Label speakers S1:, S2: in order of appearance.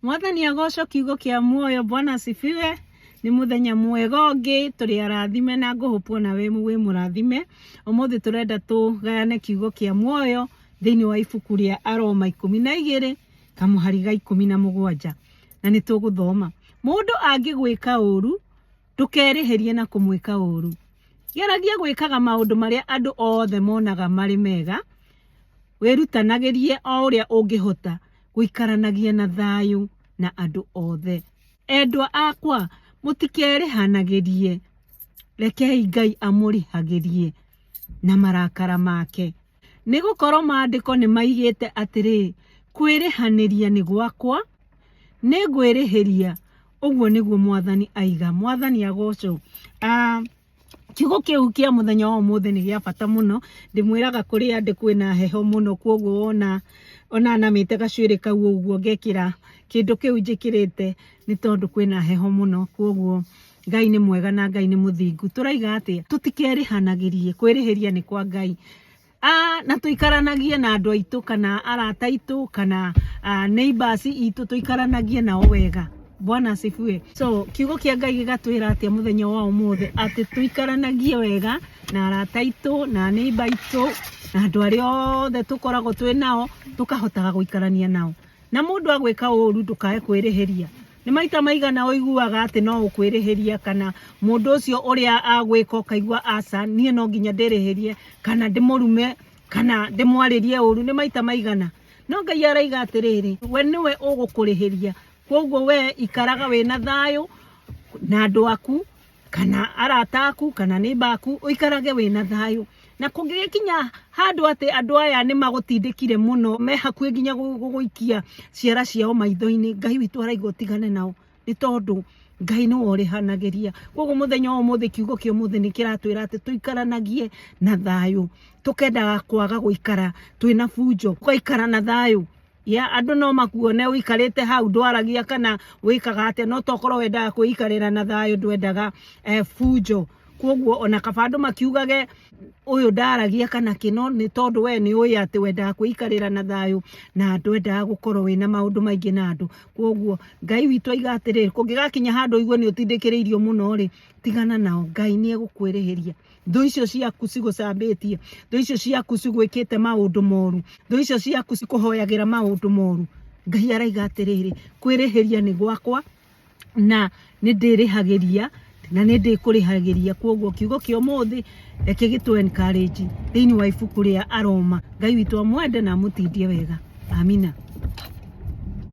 S1: Mwathani agocwo kiugo kĩa muoyo. Bwana asifiwe. Nĩ mũthenya mwega ũngĩ, tũrĩ arathime na ngũhũpwo na wĩ wĩ mũrathime. Ũmũthĩ tũrenda tũgayane kiugo kĩa muoyo thĩinĩ wa ibuku rĩa Aroma 12 kamũhari ga 17, na nĩ tũgũthoma. Mũndũ angĩgwĩka ũru, ndũkerĩhĩrie na kũmwĩka ũru. Geragia gwĩkaga maũndũ marĩa andũ othe monaga marĩ mega. Wĩrutanagĩrie o ũrĩa ũngĩhota gũikaranagia na thayũ na andũ othe. Endwa akwa, mũtikerĩhanagĩrie, rekei Ngai amũrĩhagĩrie na marakara make. Nĩ gũkorwo maandĩko nĩ maigĩte atĩrĩ, kwĩrĩhanĩria nĩ gwakwa, nĩ ngwĩrĩhĩria, ũguo nĩguo Mwathani aiga. Mwathani agocwo. Kiugo kĩu kĩa mũthenya wa ũmũthĩ nĩ gĩa bata mũno. Ndĩmwĩraga kũrĩa ndĩ kwĩna heho mũno, kwoguo wona ona namĩte gacuĩrĩ kau ũguo ngekĩra kĩndũ kĩu njĩkĩrĩte nĩ tondũ kwĩna heho mũno. Kwoguo Ngai nĩ mwega na Ngai nĩ mũthingu. Tũraiga atĩa? Tũtikerĩhanagĩrie, kwĩrĩhĩria nĩ kwa Ngai. Na tũikaranagie na andũ aitũ kana arata aitũ kana neighbors itũ, tũikaranagie nao wega. Bwana asifiwe. So kiugo kĩa Ngai gĩgatwĩra atĩa mũthenya wa ũmũthĩ? Atĩ tũikaranagie wega na arata aitũ na neighbor aitũ na andũ arĩa othe tũkoragwo twĩ nao, tũkahotaga gũikarania nao. Na mũndũ agwĩka ũru ndũkae kwĩrĩhĩria. Nĩ maita maigana ũiguaga atĩ no ũkwĩrĩhĩria, kana mũndũ ũcio ũrĩa agwĩka ũkaigua aca, niĩ no nginya ndĩrĩhĩrie, kana ndĩmũrume, kana ndĩmwarĩrie ũru. Nĩ maita maigana? No Ngai araiga atĩrĩrĩ, we nĩwe ũgũkũrĩhĩria. Koguo we ikaraga wĩna thayũ na andũ aku kana arata aku kana neighbor aku, ũikarage wĩna thayũ. Na kũngĩgĩkinya handũ atĩ andũ aya nĩ magũtindĩkire mũno, me hakuhĩ nginya gũgũikia ciara ciao maitho-inĩ, Ngai witũ araiga ũtigane nao, nĩ tondũ Ngai nĩwe ũrĩhanagĩria. Koguo mũthenya wa ũmũthĩ, kiugo kĩa ũmũthĩ nĩ kĩratwĩra atĩ tũikaranagie na thayũ. Tũkendaga kwaga gũikara twĩna bunjo, ũgaikara na thayũ. Ya andũ no makuone ũikarĩte hau ndwaragia kana wĩkaga atĩa, no tokorwo wendaga kwĩikarĩra na thayũ, ndwendaga bunjo. Koguo ona kaba andũ makiugage ũyũ ndaragia kana kĩ, no nĩ tondũ we nĩ ũĩ atĩ wendaga kwĩikarĩra na thayũ na ndwendaga gũkorwo wĩna maũndũ maingĩ na andũ. Koguo Ngai witũ aiga atĩrĩrĩ, kũngĩgakinya handũ ũigue nĩ ũtindĩkĩrĩirio mũno rĩ, tigana nao, Ngai nĩ egũkwĩrĩhĩria. Thũ icio ciaku cigũcambĩtie, thũ icio ciaku cigwĩkĩte maũndũ moru, thũ icio ciaku cikũhoyagĩra maũndũ moru, Ngai araiga atĩrĩrĩ, kwĩrĩhĩria nĩ gwakwa na nĩ ndĩrĩhagĩria na nĩ ndĩkũrĩhagĩria. Koguo kiugo kĩa ũmũthĩ reke gĩtũ encourage thĩinĩ wa ibuku rĩa Aroma. Ngai witũ amwende na amũtindie wega. Amina.